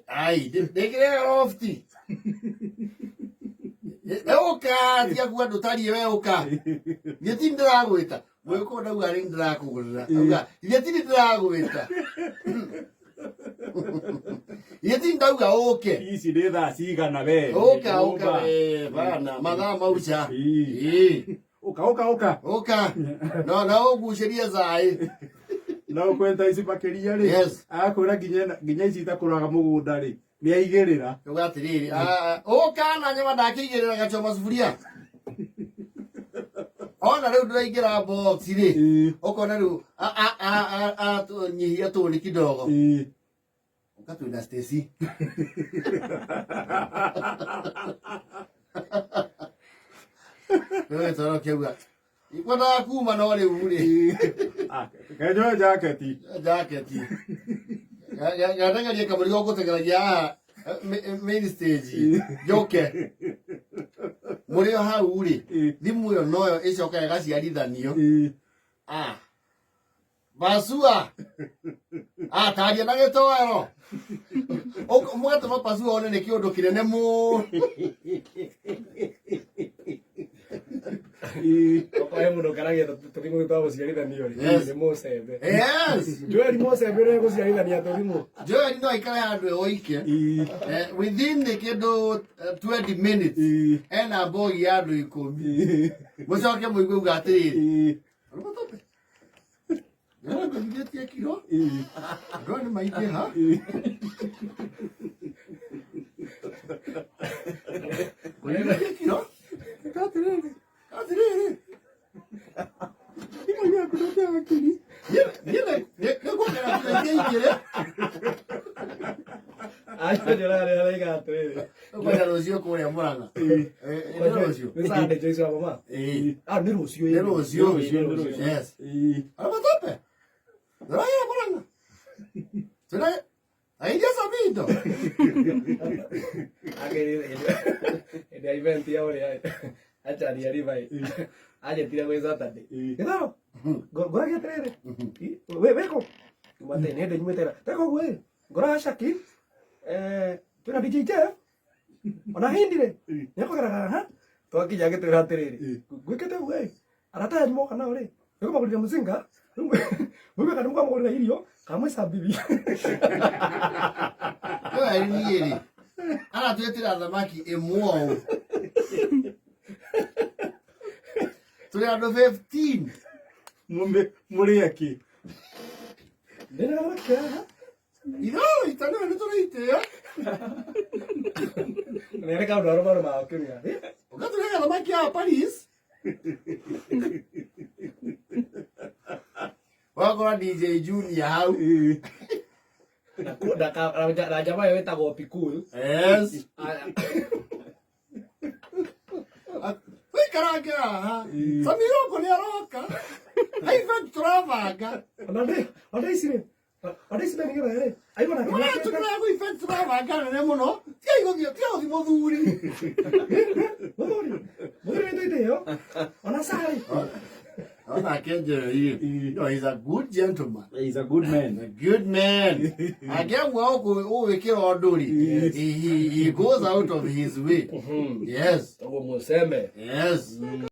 Ai, ndĩkĩrega lofti. Ũka, tiga kuga ndũtariĩ we ũka. Niĩ ti ndĩragwĩta. Mwĩkũ ndauga nĩ ndĩrakũgũrĩra. Auga, ithe ti ndĩragwĩta. Ithe ti ndauga ũke. Ici nĩ thaa cigana we? Ũka, ũka we, bana, mathaa mauca. Ĩĩ. Ũka, ũka, ũka. Ũka. No, na ũgucĩrie cai. Na ũkwenda ici makĩria rĩ. Yes. Agakwĩra nginya nginya ici itakũraga mũgũnda rĩ, nĩ aigĩrĩra. Uga atĩrĩrĩ, ah, ũka na nyama ndakĩigĩrĩra gachoma sufuria. Ona rĩu ndĩraingĩra box rĩ, ũkona rĩu nyihia tũni kidogo. Ũka twĩna Stacy. Wewe toro kĩauga. Ikwendaga kuma no rĩu rĩ. Ah, kenjoe jaketi. Jaketi. Gandangarie kamũrigo ngũteng'eragia haha main stage. Njoke. Mũrĩ o hau rĩ, thimũ ĩyo noyo ĩcokaga ĩgaciarithanio. Ah. Pasua. Ah, taria na gĩtoero. Mũgatũma pasua one nĩ kĩũndũ kĩnene mũno. Okorwo he mũndũ ũkaragia tũthimũ twa gũciarithanio rĩ, Yes. nĩ mũcembe. Yes. Joel mũcembe ũrĩa gũciarithania tũthimũ. Joel no aikare handũ e oike. Within nĩ kĩndũ 20 minutes ena mbogi ya andũ 10. Mũcoke mũigue uga atĩrĩrĩ. Rũmatope. Nĩarangũthithĩtie kiro. Andũ aya nĩ maingĩha. Ngũthithĩtie kiro. Atĩrĩrĩ. Atĩrĩrĩ. Thimũ yaku ndũkĩaga hakiri. Niĩ nĩ kuongerera kiro ingĩ igĩrĩ. Acio njũrarĩ araiga atĩrĩrĩ. Kwenda rũciũ kũrĩa Mũrang'a. Nĩ rũciũ. Nĩ Sunday Joyce wa mama. Ĩĩ. Ah, nĩ rũciũ. Nĩ rũciũ. Nĩ rũciũ. Yes. Arabatope. Ndũraira Mũrang'a. Tũra Airia Sabindo. Hĩndĩ ya event ya ũrĩa acharia Levi anjĩtire gwĩ Saturday. Gĩtharo, ngũragia atĩrĩrĩ, wĩkũ? Nyuma tene, hĩndĩ nyumĩte ira. Teka ũguo ĩ, ngũraga Shaki, twĩna DJ Jeff, ona Hindi rĩ, nĩekũgeraga haha. Twakinya agĩtwĩra atĩrĩrĩ, ngwĩkĩte ũguo ĩ, arata anyu moka nao rĩ, nĩngũmagũrĩra mũcinga, mũigue kana nĩmũkamũgũrĩra irio, kana mwĩ bibi. Joel niĩ rĩ, aratwĩtĩra thamaki ĩmwe ũũ. Tũrĩ andũ 15. Mũrĩe kĩ? Ndĩna thamaki haha. Ithaa ita nĩwe nĩ tũraitĩa. Nĩ kaũndũ arũmarũmaga kĩrĩa. Ũgatũrĩga thamaki ya Paris. Wakora DJ Junior hau. Na jamaa ĩyo ĩtagwo Pikul. Yes. Wĩikarange haha. Samiroko nĩ aroka. Haifa tũrabanga. Ona ici rĩ, ona ici nĩ rĩ, aigua na Ũrĩa tũragũ event tũrabanga nene mũno. Tiga igũthiĩ, tiga gũthiĩ mũthuri. Mũthuri, mũthuri witũ itĩo. Ona cai. Onake Njeri, no, he's a good gentleman. He's a good man. A good man. Angĩamua ũgwĩkĩra ũndũ rĩ, he goes out of his way. Yes. Ũguo mũcembe. Yes.